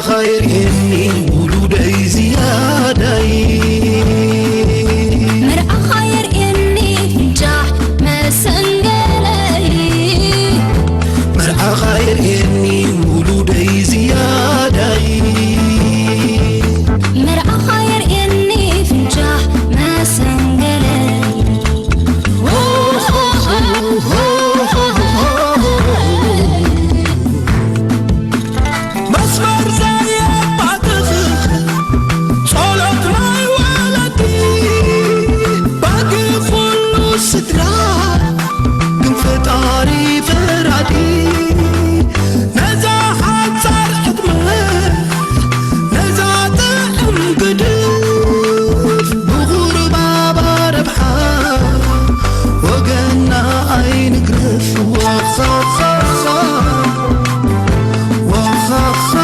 ኻየርእየኒ ውሉደይ ዝያዳይ። መርዓኻ የርእየኒ ፍንጫሕ መሰንገለይ። መርዓኻ የርእየኒ ውሉደይ ዝያዳይ። መርዓኻ የርእየኒ ፍንጫሕ መሰንገለይ። መስመር ዘየባትኽ ጸሎት ናይ ወለዲ፣ ባጊ ኩሉ ስድራ ግን ፈጣሪ ፈራዲ። ነዛ ሓጻር ዕድመ፣ ነዛ ጥዕም ግድፍ፣ ብቑርባባ ረብሓ ወገንና ኣይንግረፍ። ዋኻኻኻ፣ ዋኻኻኻ።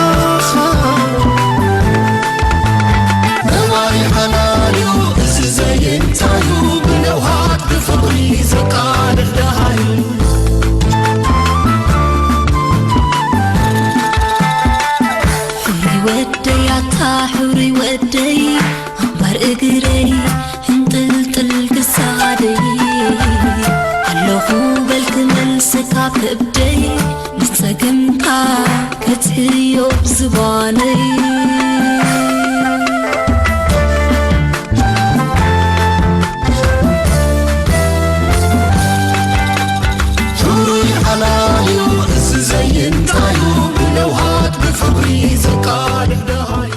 ነዋይ ሓላልዩ እዚ ዘየንታዩ፣ ብለውሃት ብፍቕሪ ዘቃልሕ ደሃዩ። ሕሩይ ወደይ ኣታ ሕሩይ ወደይ ኣንባር እግረይ ሕንጥልጥል ክሳደይ ኣለኹ በል ክመልሰካ ከብደይ ንጸገምካ ከትሕዮ ብዝባነይ። ሕሩይ ሓላልዩ እዚ ዘየንታዩ ብለውሃት ብፍቕሪ ዘቃልሕ ደሃዩ።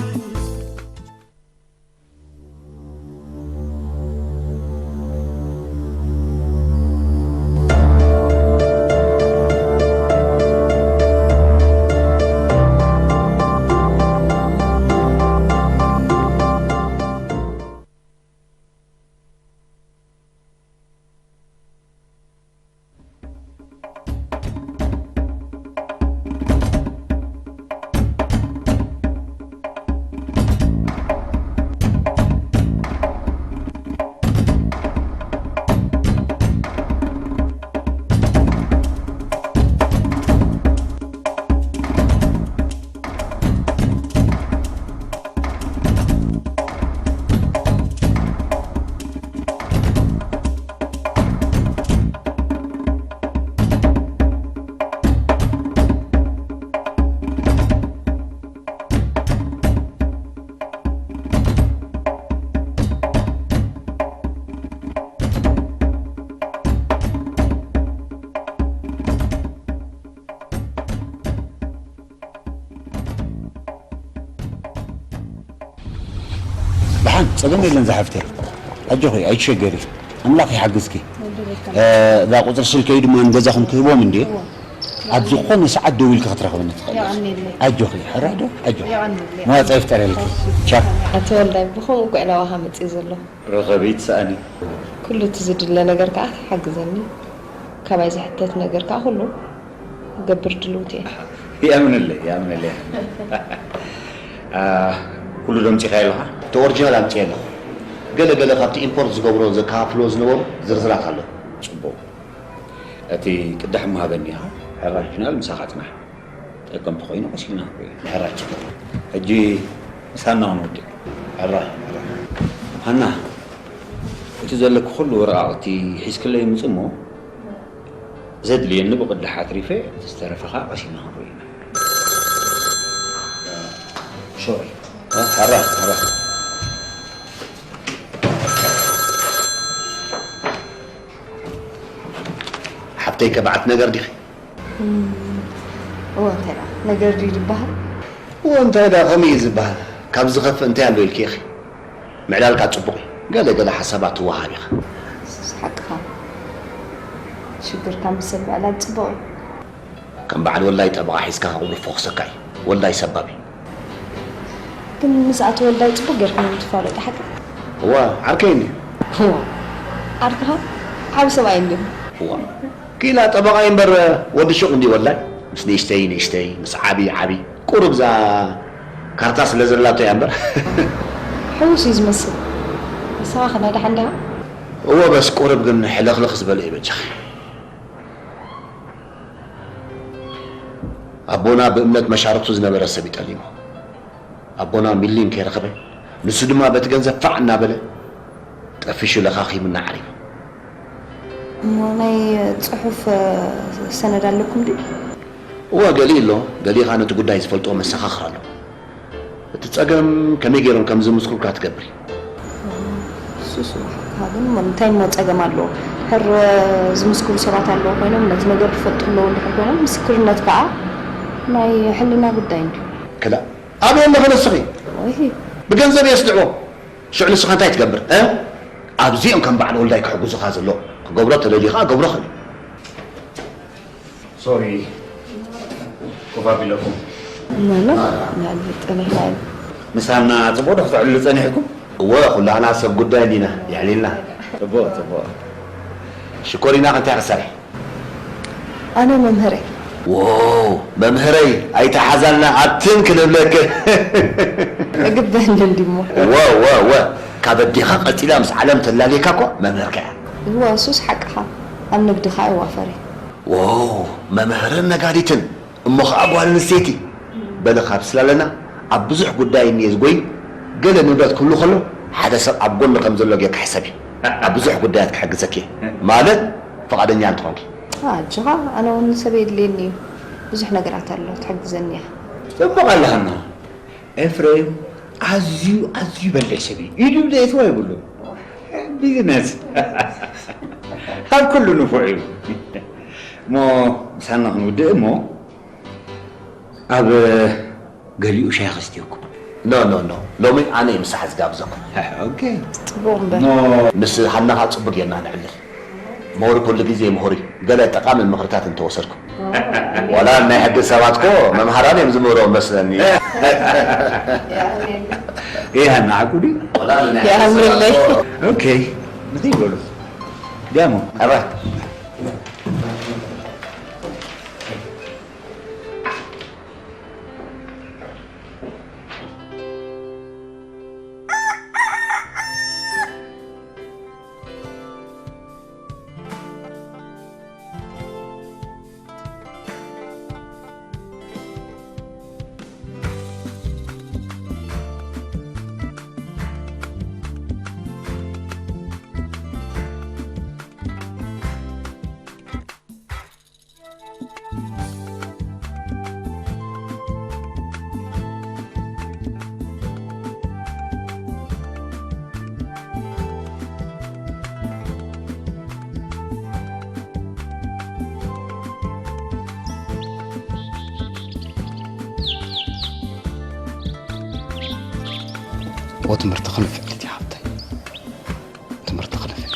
ደሓን፣ ጸገም የለን ዝሓፍተይ። ኣጆኺ፣ ኣይትሸገሪ። ኣምላኽ ይሓግዝኪ። እ፣ እዛ ቁጽሪ ስልከይ ድማ ንገዛኹም ክህቦም እንድየ። እወ። ኣብ ዝኾነ ሰዓት ደዊልኪ ክትረኽብኒ ትኽእሊ። የቐንየለይ። ኣጆኺ፣ ሕራይ ዶ? ኣጆኺ። የቐንየለይ። መዋጽኣ ይፍጠረልኪ። እሺ። ቻው። ኣቶ ወልዳይ፣ ብኸምኡ እኮ እየ ናባኻ መጽየ ዘለኹ። ርኸቢ ትስኣኒ። ኩሉ እቲ ዝድለ ነገር ከኣ ትሓግዘኒ። ካባይ ዝሕተት ነገር ከኣ ኩሉ ክገብር ድልውቲ እየ። የኣምነለይ፣ የኣምነለይ። ኣ፣ ኩሉ ዶ ኣምጺኻዮ ኣለኻ? እቲ ኦሪጂናል ኣምጺኤ ኣለኹ። ገለ ገለ ካብቲ ኢምፖርት ዝገብሮ ዘከፋፍልዎ ዝነበሩ ዝርዝራት ኣሎ። ጽቡቕ። እቲ ቅዳሕ እሞ ሃበኒ ኢኻ። ሕራይ። ኦሪጂናል ምሳኻ ጽናሕ። ጠቀምቲ ኮይኑ ቀሲልና ንሪኦ። ሕራይ። ሕጂ ምስ ሃና ክንወድእ። ሕራይ፣ ሕራይ። ሃና፣ እቲ ዘለኪ ኩሉ ወረቓቕቲ ሒዝክለይ ምጽእ እሞ፣ ዘድልየኒ ብቕዳሕ ኣትሪፈ፣ እቲ ዝተረፈ ኸኣ ቀሲልና ክንሪኦ ኢና። ሶሪ። እ፣ ሕራይ፣ ሕራይ። ሓብተይ ከ በዓልቲ ነገር ዲኺ? እም፣ እወ፣ እንታይ ደኣ? ነገር ድዩ ዝበሃል? እወ፣ እንታይ ደኣ፣ ከምኡ እዩ ዝበሃል። ካብ ዝኸፍእ እንታይ ኣሎ ኢልኪ ኢኺ? ምዕላልካ ጽቡቕ እዩ። ገለ ገለ ሓሳባት ትወሃብ ኢኻ። እሱስ ሓቅኻ። ሽግርካ ምስ ሰብ ምዕላል ጽቡቕ እዩ። ከም በዓል ወላይ ጠበቓ ሒዝካ ከቕርብ ፈኹሰካ እዩ። ወላይ ሰባብ እዩ። ግን ምስ ኣቶ ወልዳይ ጽቡቕ ጌርኩም ኢኹም ትፋለጡ፣ ሓቂ? እዋ፣ ዓርከይ እንድዩ። እዋ፣ ዓርክኻ? ዓቢ ሰብኣይ እንድዩ። እዋ፣ ክኢላ ጠበቓ እዩ እምበር ወዲ ሹቕ እንድዩ ወልዳይ። ምስ ንእሽተይ ንእሽተይ፣ ምስ ዓቢ ዓቢ። ቁሩብ እዛ ካርታ ስለ ዘላቶ እያ እምበር። ሕዉስ እዩ ዝመስል። ንስኻ ኸ ናይ ደሓን ዲኻ? እወ፣ በስ ቁሩብ ግን ሕልኽልኽ ዝበለ እዩ በጃኺ። ኣቦና ብእምነት መሻርኽቱ ዝነበረ ሰብ እዩ ጠሊሙ። ኣቦና ሚሊን ከይረኸበ፣ ንሱ ድማ በቲ ገንዘብ ፋዕ እናበለ ጠፊሹ ለኻኺሙና ዓሪፉ። እሞ ናይ ጽሑፍ ሰነድ ኣለኩም ድዩ? እወ፣ ገሊኡ ኣሎ። ገሊኡ ኸኣ ነቲ ጉዳይ ዝፈልጦ መሰኻኽር ኣሎ። እቲ ጸገም ከመይ ገይሮም ከም ዝምስክሩልካ ትገብር እዩ። እሱስ እወ፣ ግን እንታይ እሞ ጸገም ኣለዎ? ሕር ዝምስክሩ ሰባት ኣለዉ ኮይኖም ነቲ ነገር ዝፈልጡ ኣለዉ እንድሕር ኮይኖም ምስክርነት ከኣ ናይ ሕልና ጉዳይ እንድዩ። ክላ ኣበይ ኣለኺ ንስኺ? ወይ ብገንዘብ የስድዕዎ። ሽዑ ንስኻ እንታይ ትገብር? እ? ኣብዚኦም ከም በዓል ወልዳይ ክሕግዙኻ ዘሎ ክገብሮ ተደልዩ ኸኣ ገብሮ ኸል ሶሪ ኮፍ ኣቢለኩም። ማለት ንዕሊ ጠኒሕና ኢና። ምሳና ጽቡቕ ዶ ክትዕልሉ ጸኒሕኩም? እወ ኩላህና ሰብ ጉዳይ እንዲና የዕሊልና። ጽቡቕ ጽቡቕ። ሽኮሪና እንታይ ክሳይ ኣነ መምህረ ዎ መምህረይ ኣይተሓዛልና ኣትን ክንብለክ እግበኒ እንዲሞ ወ ወ ወ ካብ ኣዴኻ ቀፂላ ምስ ዓለም ተላልየካ እኮ መምህርካ እያ እዋ እሱስ ሓቅኻ ኣብ ንግድኻ ኣይዋፈሪ ዎ መምህርን ነጋዲትን እሞ ኸዓ ጓል ኣንስተይቲ በለ ካብ ስላለና ኣብ ብዙሕ ጉዳይ እኒየ ዝጎይ ገለ ንብረት ክህሉ ከሎ ሓደ ሰብ ኣብ ጎኒ ከም ዘሎ ጌርካ ሕሰብ እዩ ኣብ ብዙሕ ጉዳያት ክሕግዘክ እየ ማለት ፍቓደኛ እንትኾንኪ ኣጆኻ ኣነ እውን ሰብ የድልየኒ እዩ ብዙሕ ነገራት ኣሎ ትሕግዘኒ እያ ጽቡቕ ኣለኻና ኤፍሬም ኣዝዩ ኣዝዩ በሊሕ ሰብ እዩ ኢዱ ደእትዋ ይብሉ ቢዝነስ ኣብ ኩሉ ንፉዕ እዩ እሞ ምሳና ክንውድእ እሞ ኣብ ገሊኡ ሻሂ ከስትየኩም ኖ ኖ ኖ ሎሚ ኣነ እየ ምሳሕ ዝጋብዘኩም ኦኬ ጽቡቕ እምበር እሞ ምስ ሓናኻ ጽቡቅ ጌርና ንዕልል ምሁር ኩሉ ግዜ ምሁር እዩ ገለ ጠቃሚ ምኽርታት እንተወሰድኩም ዋላ ናይ ሕጊ ሰባት ኮ መምሃራን እዮም ዝምህሮም መስለኒ ይሃና ዓቁዲ ዋላ ናይ የሃንለይ ኦኬ ንኸይድ በሉ ዲያሞ ኣባ ወትምህርቲ ክንፍዕል እቲ ሃብተይ ትምህርቲ ክንፍዕ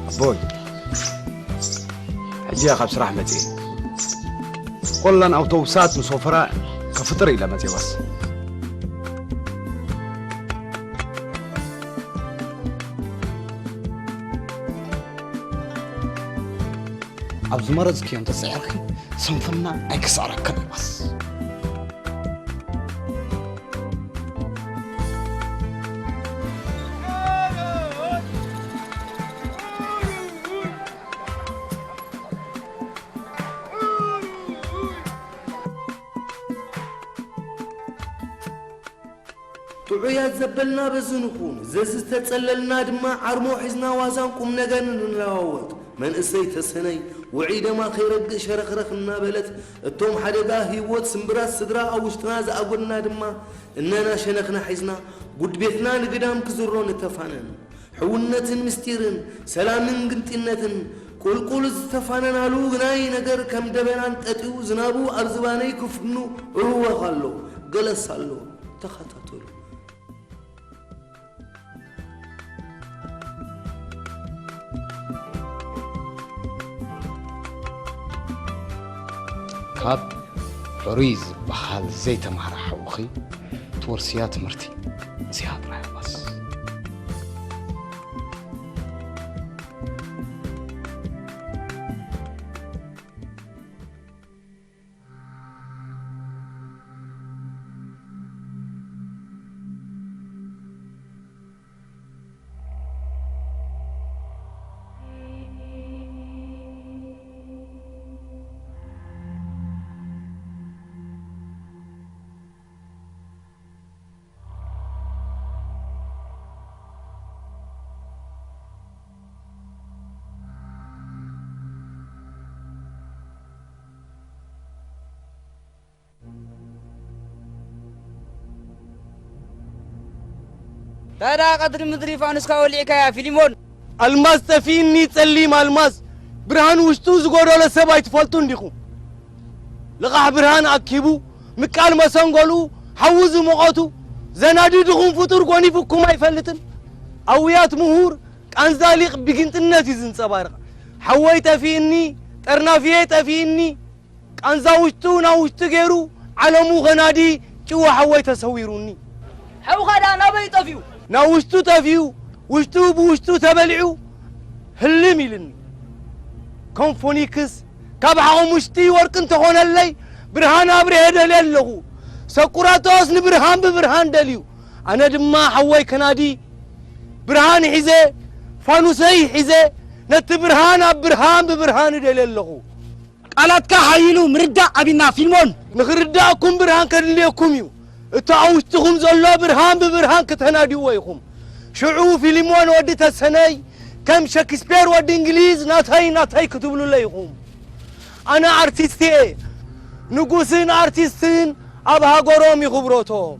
ኣቦይ ሕጂ እያ ካብ ስራሕ መፅእ ኮላን ኣውቶቡሳት ምስ ወፈራ ከፍጥር ኢለ መፅእ ባስ ኣብ ዝመረፅክዮ እንተፅዒርኪ ስንፍና ኣይክስዕረክን እዩ ባስ ጥዑያት ዘበልና በዚ ንኹን፣ ዘዝተጸለልና ድማ ዓርሞ ሒዝና ዋዛን ቁምነገርን ንለዋወጥ። መንእሰይ ተሰነይ፣ ውዑይ ደማ ከይረግእ ሸረኽረኽ እናበለት፣ እቶም ሓደጋ ህይወት ስምብራት ስድራ ኣብ ውሽጥና ዝኣጎድና ድማ እነናሸነኽና ሒዝና፣ ጉድቤትና ንግዳም ክዝሮ ንተፋነን። ሕውነትን ምስጢርን፣ ሰላምን ግንጢነትን፣ ቁልቁል ዝተፋነናሉ ግናይ ነገር ከም ደበናን ጠጢው ዝናቡ ኣብ ዝባነይ ክፍኑ እህወኽ ኣሎ፣ ገለስ ኣሎ። ተኸታተሉ። ካብ ሕሩይ ዝበሃል ዘይተማህረ ሓውኺ ትወርስያ ትምህርቲ እዚኣ ጥራይ ባስ ታዳ ቀትሪ ምድሪ ፋኑስካ ወሊዕካያ ፊሊሞን። ኣልማዝ ጠፊእኒ ጸሊም ኣልማዝ፣ ብርሃን ውሽጡ ዝጎደሎ ሰብ ኣይትፈልጡን ዲኹም? ልቓሕ ብርሃን ኣኪቡ፣ ምቃል መሰንገሉ፣ ሓዊ ዝሙቐቱ፣ ዘናዲ ድኹም ፍጡር ጎኒፉኩም ኣይፈልጥን? ኣውያት ምሁር፣ ቃንዛ ሊቕ ብጊንጥነት እዩ ዝንጸባረቕ። ሓወይ ጠፊእኒ፣ ጠርናፍየይ ጠፊእኒ፣ ቃንዛ ውሽጡ ናብ ውሽጡ ገይሩ፣ ዓለሙ ኸናዲ ጭዋ ሓወይ ተሰዊሩኒ። ሓውኻ ደኣ ናበይ ጠፊኡ? ናብ ውሽጡ ጠፊኡ፣ ውሽጡ ብውሽጡ ተበሊዑ፣ ህልም ኢልኒ። ከም ፎኒክስ፣ ካብ ሓቑም ውሽጢ ወርቂ እንተኾነለይ፣ ብርሃን ኣብርሀ ደልየ ኣለኹ። ሰቁራጦስ ንብርሃን ብብርሃን ደልዩ፣ ኣነ ድማ ሓወይ ከናዲ፣ ብርሃን ሒዘ፣ ፋኑሰይ ሒዘ፣ ነቲ ብርሃን ኣብ ብርሃን ብብርሃን እደልየ ኣለኹ። ቃላትካ ሓይሉ ምርዳእ ኣቢና ፊልሞን። ንኽርዳእኩም ብርሃን ከድልየኩም እዩ። እቲ ኣብ ውሽጥኹም ዘሎ ብርሃን ብብርሃን ክተናድይዎ ኢኹም። ሽዑ ፊልሞን ወዲ ተሰነይ ከም ሸክስፔር ወዲ እንግሊዝ ናተይ ናተይ ክትብሉለይ ኢኹም። ኣነ ኣርቲስት እየ። ንጉስን ኣርቲስትን ኣብ ሃገሮም እዩ ክብረቶም።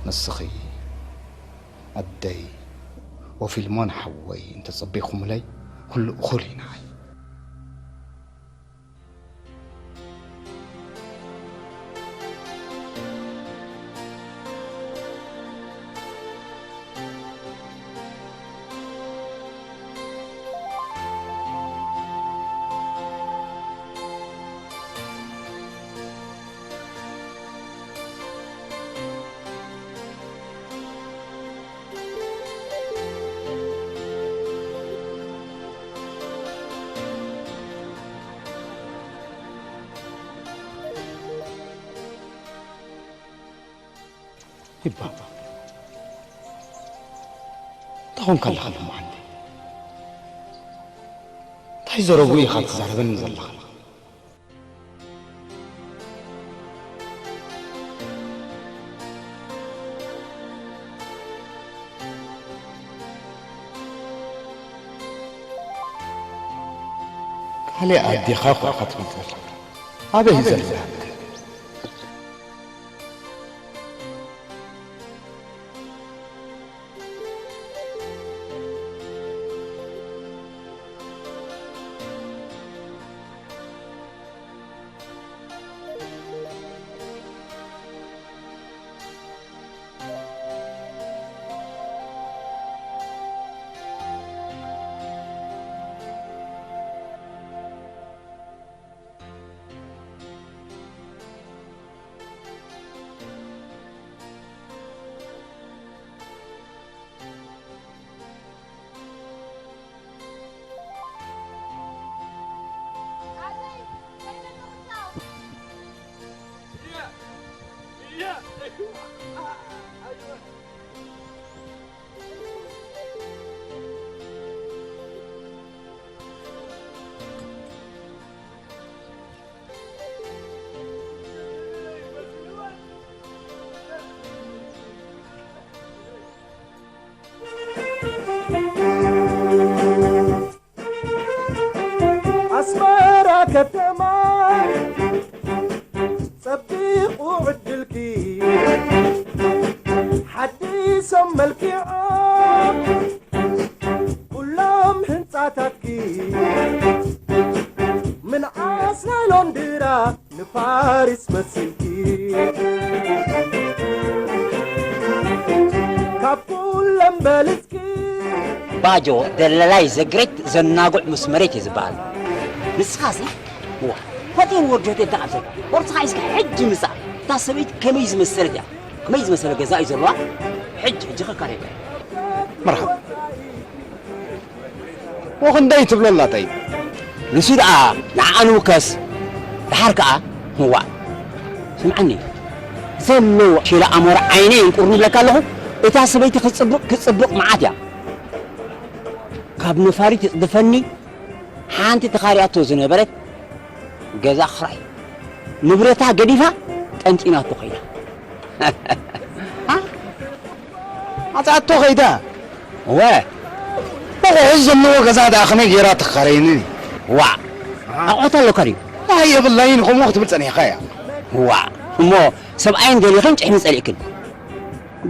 ንስኺ ኣደይ ወፊልሞን ሓወይ እንተጸቢኹምለይ ኩሉ እኹል እዩ ንዓይ። ይባባ እንታይ ኾንካ ኣለኻ? ሎማዓንቲ እንታይ ዘረቡ ኢኻ ትዛረበኒ ዘለኻ? ካልእ ኣዴኻ እኮ ኢኻ ትብል ዘለኻ። ኣበይ እዩ ዘሎ? ኣስመራ ከተማ ጸቢቑ ዕድልኪ ሓዲሶም መልኪዖም ኩሎም ህንጻታትኪ ምንዓስ ናይ ሎንድራ ንፋሪስ መሲልኪ ካብ ኩለን በልጽኪ። ባጆ ደለላይ ዘግሬት ዘናጉዕ ምስ መሬት እዩ ዝበሃል። ንስኻሲ እዋ ፈጢሩ ወዲ ሆቴል ተቓልሰ ቁርስኻ ሒዝካ ሕጂ ምጻእ። እታ ሰበይቲ ከመይ ዝመሰለት እያ፣ ከመይ ዝመሰለ ገዛ እዩ ዘለዋ። ሕጂ ሕጂ ከካርየካ። መርሓባ። ወኽንደይ ትብሎ ኣላ ጠይብ። ንሱ ደኣ ንዓኣ ንውከስ። ደሓር ከኣ ዋእ ስምዓኒ ዘሎ ሸላ ኣሞራ ዓይነይ እንቁር ንብለካ ኣለኹ። እታ ሰበይቲ ክትጽብቕ ክትጽብቕ መዓት እያ። ካብ ነፋሪት ይጽድፈኒ ሓንቲ ተኻርያቶ ዝነበረት ገዛ ክራይ ንብረታ ገዲፋ ጠንጢናቶ ከይዳ። ኣጻቶ ኸይዳ። እወ። ብቑሑ ዘለዎ ገዛ ደኣ ከመይ ጌራ ትኸረይኒ? ዋዕ። ኣቑሑት ኣለካ ድዩ? ኣይ የብላይን፣ ከምኡ ክትብል ጸኒሕካ እያ። ዋዕ። እሞ ሰብኣይን ገሊኽን ጭሕሚ ጸሊእክን።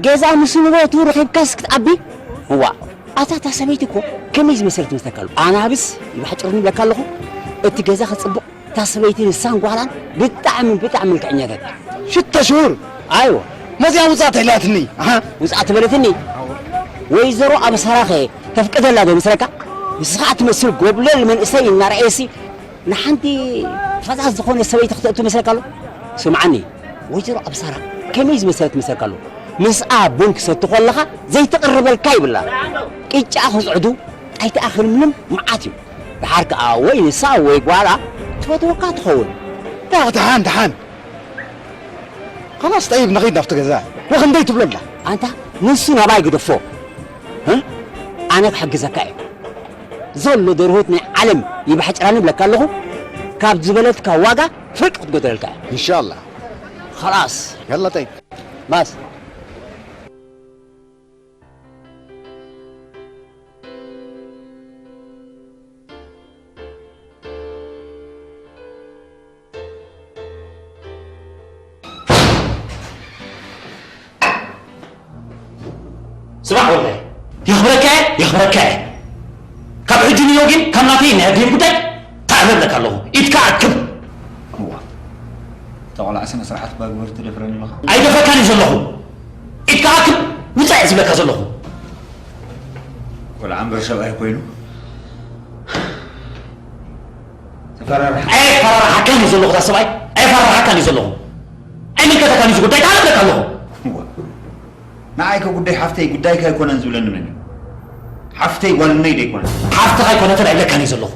ገዛ ምስ ንብረቱ ረኺብካስ ክትኣቢ? ዋዕ። ኣታ እታ ሰበይቲ እኮ ከመይ ዝመሰለት መስለካ ኣሎ? ኣናብስ ይባሕጭሩኒ ይብለካ ኣለኹ። እቲ ገዛ ክጽብቕ እታ ሰበይቲ ንሳን ጓላን ብጣዕሚ፣ ብጣዕሚ መልክዐኛታት። ሽተ ሽሁር። ኣይወ። መዚኣ ውጻእ ተኢላትኒ። ኣሃ። ውጻእ ተበለትኒ? ወይዘሮ ኣብሳራኸ ተፍቅደላ ዶ መስለካ? ንስኻ ትመስል ጎብለል መንእሰይ እናረኣየሲ ንሓንቲ ፈዛዝ ዝኾነ ሰበይቲ ክተእቱ መስለካ ኣሎ? ስምዓኒ፣ ወይዘሮ ኣብሳራ ከመይ ዝመሰለት መስለካ ኣሎ? ምስኣ ቡን ክሰቲ ከለኻ ዘይትቕርበልካ ይብላ። ቅጫ ክጽዕዱ ኣይትኣኽልምንም፣ መዓት እዩ። ደሓር ከኣ ወይ ንሳ ወይ ጓላ ትፈትወካ ትኸውን። ያኽ ደሓን፣ ደሓን። ኸላስ ጠይብ፣ ንኸይድ ናብቲ ገዛ። ወኽንደይ ትብሎ ኣላ? ኣንታ ንሱ ናባይ ግደፎ። እ? ኣነ ክሕግዘካ እየ። ዘሎ ደርሆት ናይ ዓለም ይባሕጭራኒ እብለካ ኣለኹ። ካብ ዝበለትካ ዋጋ ፍርቂ ክትጎደለልካ እያ። ኢንሻላህ። ኸላስ። የላ ጠይብ። ማስ። ስማዕ ወለይ፣ የኽብረካ እየ፣ የኽብረካ እየ። ካብ ሕጂ ንዮ ግን ካብ ናተይ ናይ ኣድህን ጉዳይ ተኣበለካ ኣለኹ። ኢድካ ኣክብ። እዋ፣ እታ ቆልዓ ስነ ስርዓት እባ ግበር፣ ትደፍረኒ ኣለኻ። ኣይደፍረካን እየ ዘለኹ። ኢድካ ኣክብ፣ ውጻእ እየ ዝብለካ ዘለኹ። ቆልዓ እምበር ሰብኣይ ኮይኑ ተፈራርሓ። ኣየፈራርሓካን እዩ ዘለኹ፣ እታ ሰብኣይ ኣየፈራርሓካን እዩ ዘለኹ። ኣይምልከተካን እዩ እዚ ጉዳይ፣ ተኣበለካ ኣለኹ። እዋ። ንዓይ ከ ጉዳይ ሓፍተይ ጉዳይካ ኣይኮነን ዝብለኒ መን እዩ? ሓፍተይ ጓል እነይ ዶ ኣይኮነን? ሓፍትኻ ኣይኮነትን ኣይብለካን እየ ዘለኹ።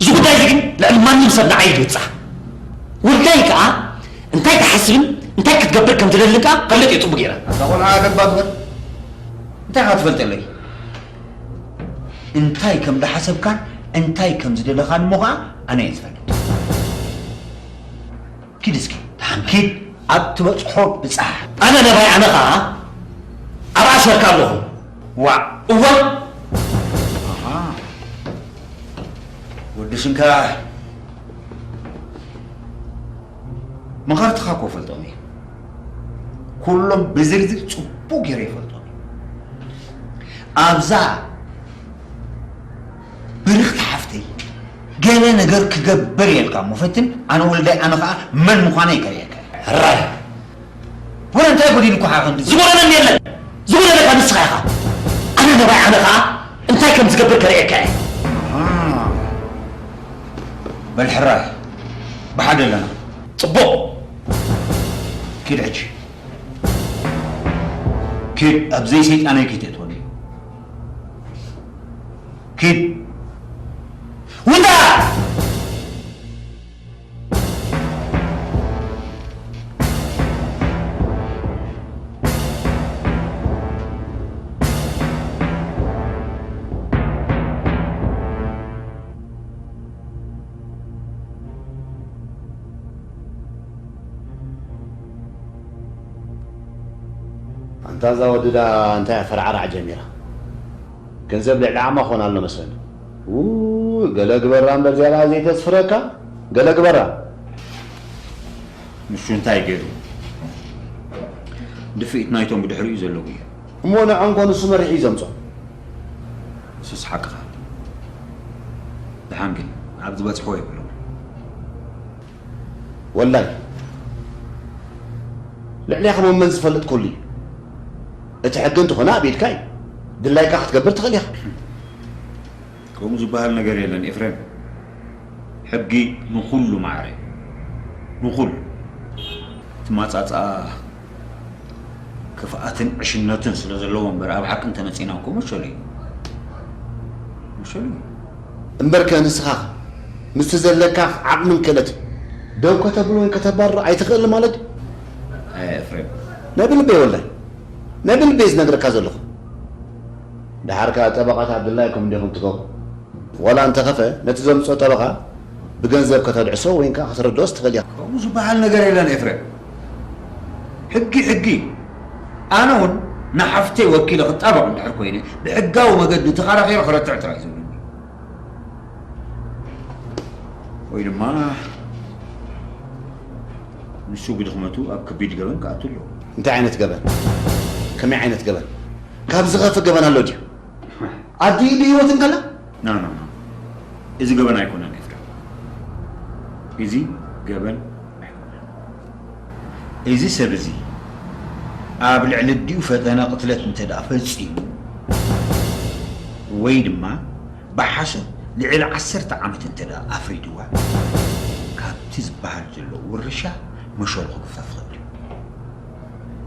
እዚ ጉዳይ እዚ ግን ልዕሊ ማንም ሰብ ንዓይ እዩ ዝብጻሕ። ወልዳይ ከኣ እንታይ ክሓስብን እንታይ ክትገብር ከም ዝደልን ከኣ ፈልጥ እየ ጽቡቕ ገይረ። እዛ ቆልዓ ኣገባ ግበር። እንታይ ኢኻ ትፈልጠለይ? እንታይ ከም ዝሓሰብካን እንታይ ከም ዝደለኻን እሞ ኸኣ ኣነ እየ ዝፈልጥ። ኪድ እስኪ፣ ደሓን ኪድ፣ ኣብ ትበጽሖ ብጻሕ። ኣነ ነባይ ኣነ ኸኣ ኣብ ኣሰርካ ኣለኹ። ዋዕ። እወ። ኣሃ። ወዲ ሽንካ መኸርትኻ እኮ እፈልጦም እየ። ኩሎም ብዝርዝር ጽቡቕ ገይረ ይፈልጦም እየ። ኣብዛ ብርኽቲ ሓፍተይ ገለ ነገር ክገብር እየ ኢልካ እሞ ፈትን፣ ኣነ ወልዳይ ኣነ ኸኣ መን ምዃነይ ከርእየካ እየ። ሕራይ። ወረ እንታይ ጎዲሉኳ ሓ ክንዲ? ዝጎደለኒ የለን። ዝጎደለካ ንስኻ ኢኻ። ኣነ ነባይ ኣነ ኸኣ እንታይ ከም ዝገብር ከርእየካ እየ። ኣሃ። በል ሕራይ፣ ብሓደ ኣለና። ጽቡቕ። ኪድ ሕጂ። ኪድ፣ ኣብ ዘይሰይጣነይ ከይተእትወኒ። ኪድ። ውጻእ! ኣንታ እዛ ወዲ ደኣ እንታይ እያ ፈርዓራዕ ጀሚራ? ገንዘብ ልዕሊ ዓቕማ ክኾን ኣሎ መስለኒ። ው፣ ገለ ግበራ እምበር እዚኣ ደኣ ዘይተስፍረካ፣ ገለ ግበራ። ንሱ እንታይ ገይሩ? ድፍኢት ናይቶም ብድሕሪኡ ዘለዉ እዮም። እሞ ንዖም ኮ ንሱ መሪሑ እዩ ዘምጾም። ንሱስ ሓቅኻ። ደሓን ግን ኣብ ዝበጽሕዎ የብሎም። ወላይ ልዕሌኻ መመን ዝፈልጥ ኩሉ እዩ። እቲ ሕጊ እንተኾነ ኣብ ኢድካ እዩ። ድላይካ ክትገብር ትኽእል ኢኻ። ከምኡ ዝበሃል ነገር የለን ኤፍሬም። ሕጊ ንኹሉ ማዕረ እዩ። ንኹሉ። እቲ ማጻጻ ክፍኣትን ዕሽነትን ስለ ዘለዎ እምበር፣ ኣብ ሓቂ እንተመጺእና እኮ መሸሉ እዩ። መሸሉ እዩ። እምበርከ ንስኻ ምስቲ ዘለካ ዓቕምን ክእለትን ደው ከተብሎ ወይ ከተባርሮ ኣይትኽእልን ማለት እዩ? ኣየ ኤፍሬም። ናይ ብልበይ ወላሂ። ናይ ብልበይ ዝነግረካ ዘለኹ። ደሓር ከኣ ጠበቓታት ድላይኩም እንዲኹም ትገብሩ። ዋላ እንተኸፈ ነቲ ዘምጽኦ ጠበቓ ብገንዘብ ከተድዕሶ ወይ ከኣ ከተረድኦስ ትኽእል ኢኻ። ከምኡ ዝበሃል ነገር የለን ኤፍሬም። ሕጊ ሕጊ። ኣነ እውን ንሓፍተይ ወኪለ ክጣበቕ እንድሕር ኮይነ፣ ብሕጋዊ መገዲ ተኸራኺረ ክረትዕ ጥራይ እዩ ዘለኒ። ወይ ድማ ንሱ ብድኽመቱ ኣብ ከቢድ ገበን ክኣቱ ኣለዎ። እንታይ ዓይነት ገበን? ከመይ ዓይነት ገበን? ካብ ዝኸፍእ ገበን ኣሎ ድዩ? ኣዲኡ ብህይወት እንከላ? ና፣ ና፣ ና። እዚ ገበን ኣይኮነን፣ ኤፍሬም። እዚ ገበን ኣይኮነን። እዚ ሰብ እዚ ኣብ ልዕሊ ኣዲኡ ፈተነ ቅትለት እንተ ደኣ ፈጺሙ፣ ወይ ድማ ብሓሶት ልዕሊ ዓሰርተ ዓመት እንተ ደኣ ኣፍሪድዋ፣ ካብቲ ዝበሃል ዘሎ ውርሻ መሸሉ ክግፈፍ ይኽእል እዩ።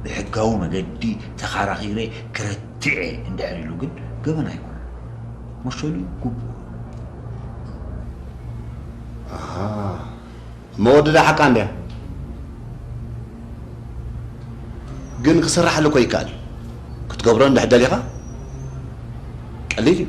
ብሕጋዊ መገዲ ተኻራኺረ ክረትዕ እየ እንድሕር ኢሉ ግን ገበን ኣይኮነን። መሸሉ ግቡእ። ኣሃ። መወደዳ ሓቃ እንድያ። ግን ክስራሓሉ እኮ ይከኣል። ክትገብሮ እንድሕር ደሊኻ ቀሊል እዩ።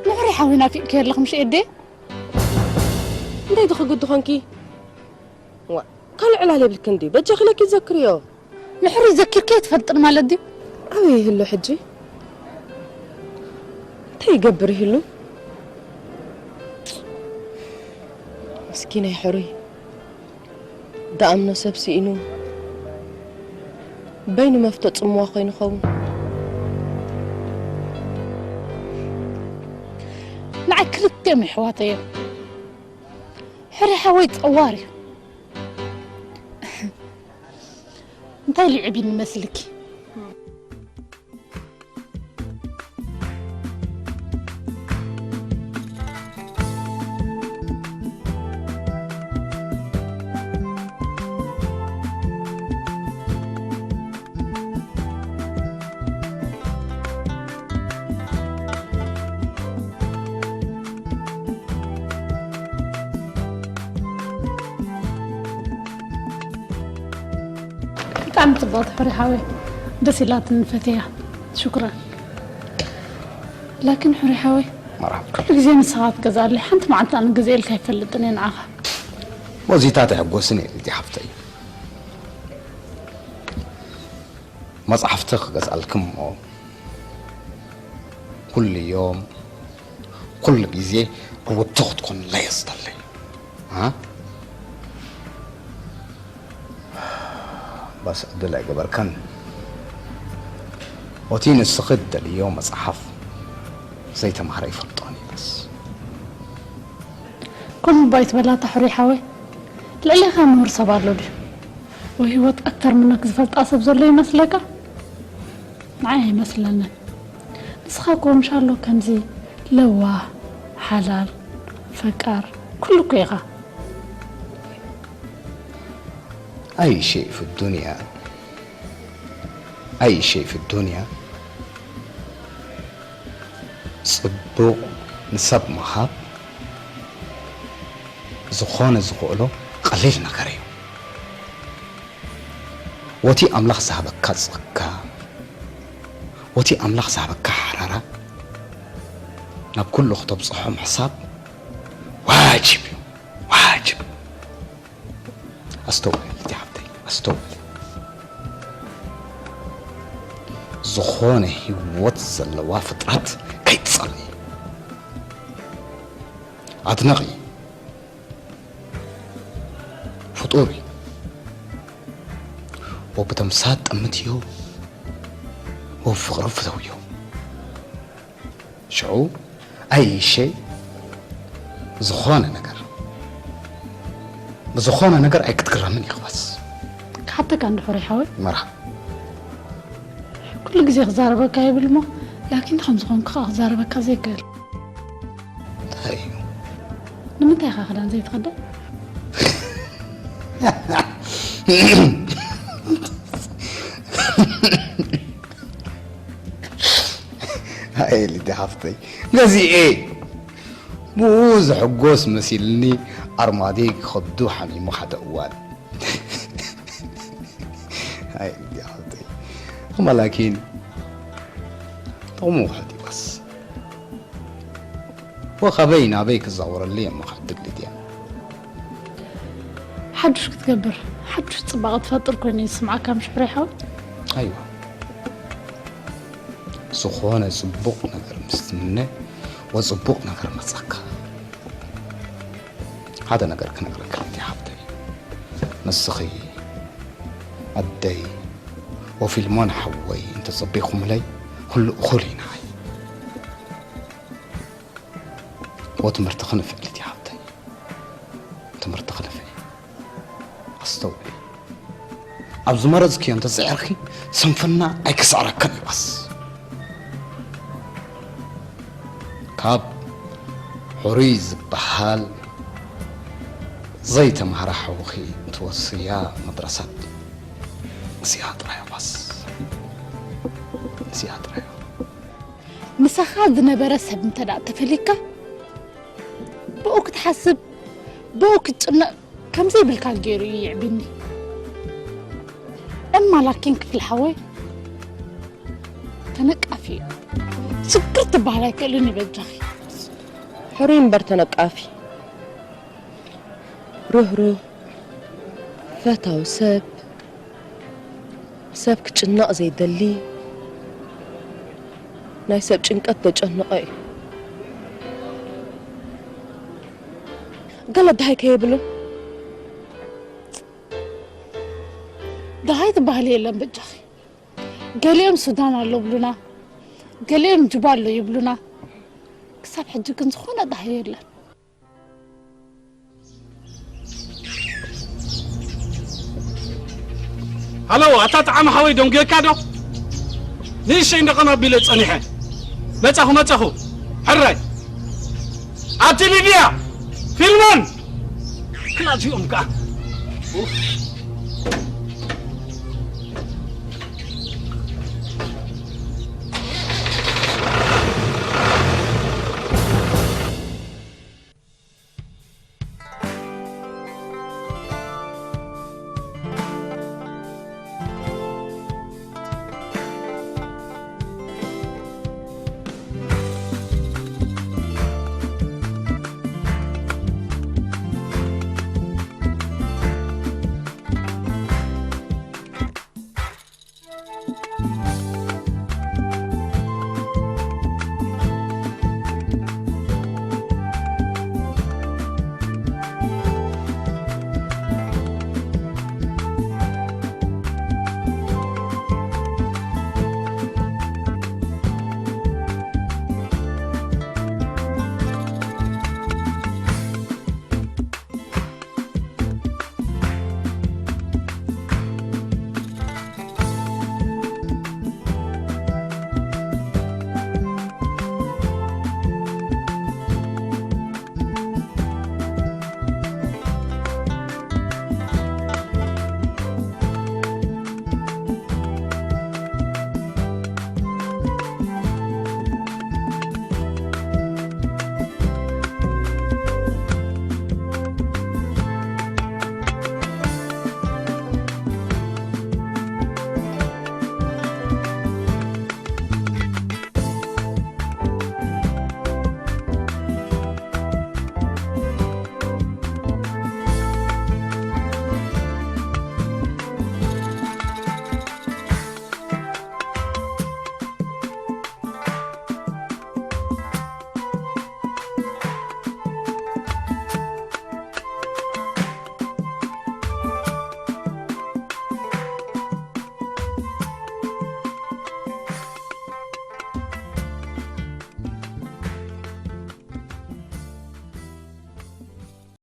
ንሕሪ ሓዊ ናፊቕኪ ኣለኹ ምሽ ኤዴ? እንታይ ዶ ክግዲ ኾንኪ? ዋ፣ ካልእ ዕላል የብልክን ድዩ? በጃኺ ለኪ ዘክርዮ። ንሕሪ ዘኪርኪ ኣይትፈልጥን ማለት ድዩ? ኣበይ ይህሉ ሕጂ? እንታይ ይገብር ይህሉ? ምስኪናይ ሕሩይ። ደኣምኖ ሰብ ስኢኑ በይኑ መፍቶ ጽምዋ ኮይኑ ኸውን። ንዓይ ክልቲኦም የሕዋተይ እዮም። ሕሪ ሓወይ ጸዋር እዩ። እንታይ ልዕቢን መስልኪ? ብጣዕሚ ጽብቕቲ ሕሪ ሓወይ፣ ደስ ኢላትኒ፣ ፈትየያ። ሽኩራን። ላኪን ሕሪ ሓወይ፣ መርሓባ። ኩሉ ግዜ ንስኻ ትገዝኣለይ፣ ሓንቲ መዓልቲ ኣነ ገዚኤልካ ኣይፈልጥን እየ ንዓኻ። ሞዚታት ኣይሕጎስን እየ፣ ልቲ ሓፍተይ። መጽሓፍቲ ክገዝኣልኪ እሞ፣ ኩሉ ዮም፣ ኩሉ ግዜ ዕውትቲ ክትኮንለይ እየ ዝደሊ። ኣ? በስ ዕድል ኣይገበርካን። ኦቲ ንስኺ እትደልዮ መጽሓፍ ዘይተማሃረ ይፈልጦን እዩ በስ። ከምኡ ባይትበላታ ሕሩይ ሓወይ፣ ልዕሌኻ ምሁር ሰብ ኣሎ ድዩ? ወይ ህይወት ኣክተር ምነክ ዝፈልጣ ሰብ ዘሎ ይመስለካ? ንዓይ ኣይመስለንን። ንስኻ እኮ ምሻሎ ከምዚ ለዋህ፣ ሓላል፣ ፈቃር፣ ኩሉ እኮ ኢኻ። أي شيء في الدنيا، أي شيء في الدنيا، ጽቡቕ ንሰብ ምሃብ ዝኾነ ዝኽእሎ ቀሊል ነገር እዩ። ወቲ ኣምላኽ ዝሃበካ ጸጋ፣ ወቲ ኣምላኽ ዝሃበካ ሓራራ ናብ ኩሉ ክተብጽሖ ምሕሳብ ዋጅብ እዩ፣ ዋጅብ። ኣስተውዕል እቲ ሓብተይ፣ ኣስተውዕል። ዝኾነ ህይወት ዘለዋ ፍጥረት ከይትጸልኢ። ኣድነቒ። ፍጡር እዩ። ወብተምሳጥ ጠምትዮ፣ ወብፍቕሪ ፍተውዮ። ሽዑ ኣይሸይ ዝኾነ ነገር ብዝኾነ ነገር ኣይክትግረምን ኢኽባስ። ክሓተካ እንድሕር ሓወይ መርሃ ኩሉ ግዜ ክዛረበካ ይብል እሞ ላኪን ከም ዝኾንኩ ከዓ ክዛረበካ ዘይክእል እንታይ እዩ? ንምንታይ ኢኻ ክዳን ዘይትኸደን ኣይ ልዲ ሓፍተይ ገዚኤ ብኡ ዝሕጎስ መሲልኒ ኣርማዲ ክኸብዱ ሓሚሙ ሓደ እዋን ኣይ ልዲ ሓፍተይ እማ ላኪን ጥቕሙ ውሕድ ይወስ ወኻበይ ናበይ ክዛወረሉ እዮም ምኽዕድል ልድያ ሓዱሽ ክትገብር ሓዱሽ ፅባቐ ትፈጥር ኮይኑ ይስምዓካ ምሽ ሕሩይ ሓው ኣይዋ ዝኾነ ፅቡቕ ነገር ምስ ትምነ ወፅቡቕ ነገር መፀካ ሓደ ነገር ክነግረካ ልድያ ሓብተይ ንስኺ ኣደይ ወፊልሞን ሓወይ እንተፀቢኹምለይ ኩሉ እኹል እዩ ንዓይ ወትምህርቲ ክንፍዕ ልድያ ሓብተይ ትምህርቲ ክንፍዕ ኣስተውዕሊ ኣብ ዝመረፅክዮ እንተፅዒርኪ ስንፍና ኣይክስዕረክን ይባስ ካብ ሕሩይ ዝበሃል ዘይተምሃረ ሓውኺ ትወስያ መድረሳት እዚኣ ጥራይ ባስ እዚኣ ጥራይ ምሳኻ ዝነበረ ሰብ እንተ ደኣ ተፈሊካ ብኡ ክትሓስብ ብኡ ክትጭነቕ ከም ዘይብልካ ገይሩ እዩ ይዕብኒ። እማ ላኪን ክፍሊ ሓወይ ተነቃፊ እዩ። ስግር ትበሃል ኣይክእልን እዩ በጃኺ። ሕሩይ እምበር ተነቃፊ፣ ርህሩህ፣ ፈታዊ ሰብ፣ ሰብ ክጭነቕ ዘይደሊ፣ ናይ ሰብ ጭንቀት ዘጨንቐ እዩ። ገለ ደሃይ ከየብሉ ደሃይ ትበሃል የለን በጃኺ። ገሊኦም ሱዳን ኣሎ ብሉና፣ ገሊኦም ጁባ ኣሎ ይብሉና። ክሳብ ሕጂ ግን ዝኾነ ደሃይ የለን። ሃሎ ኣታ ጣዕሚ ሓወይ ደንጉየካ ዶ ንእሸይ እንደቐን ኣቢለ ጸኒሐ መጻኹ መጻኹ ሕራይ ኣቲ ሊድያ ፊልሞን ክላዚኦም ከኣ